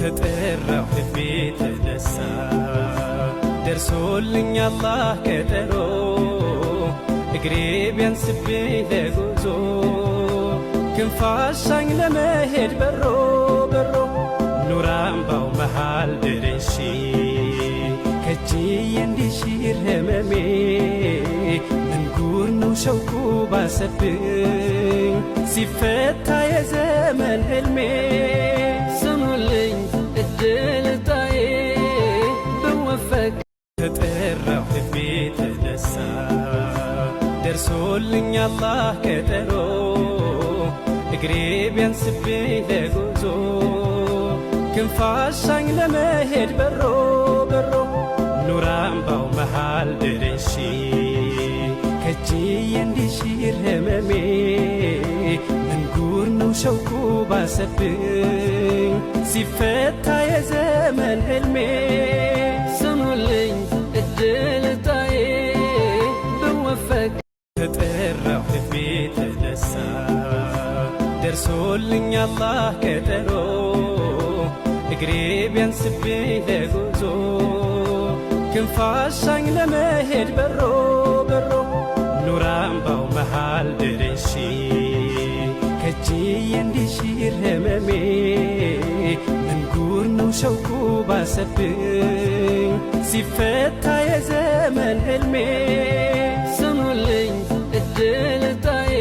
ተጠራሁ ልቤ ተነሳ፣ ደርሶልኝ አላህ ቀጠሮ፣ እግሬ ቢያንስብኝ ለጉዞ፣ ክንፋሻኝ ለመሄድ በሮ በሮ፣ ኑር አምባው መሃል ደርሼ ከእጅ እንዲሽር ህመሜ፣ ምንጉር ነው ሸውቁ ባሰብኝ ሲፈታ የዘመን ህልሜ። ስሙልኝ እድል ጣዬ ብወፈቅ። ተጠራሁ ልቤ ተነሳ፣ ደርሶልኝ አላህ ቀጠሮ፣ እግሬ ቢያንስብኝ ለጉዞ፣ ክንፋሻኝ ለመሄድ በሮ በሮ፣ ኑር አምባው መሃል ደርሼ ከእጅ እንዲሽር ህመሜ፣ ምንጉር ነው ሸውቁ ባሰብኝ ሲፈታ የዘመን ህልሜ። ስሙልኝ እድል ጣዬ ብወፈቅ። ተጠራሁ ልቤ ተነሳ፣ ደርሶልኝ አላህ ቀጠሮ፣ እግሬ ቢያንስብኝ ለጉዞ፣ ክንፋሻኝ ለመሄድ በሮ በሮ፣ ኑር አምባው መሃል ደርሼ ከእጅ እንዲሽር ህመሜ፣ ምንጉር ነው ሸውቁ ባሰብኝ ሲፈታ የዘመን ህልሜ። ስሙልኝ እድል ጣዬ።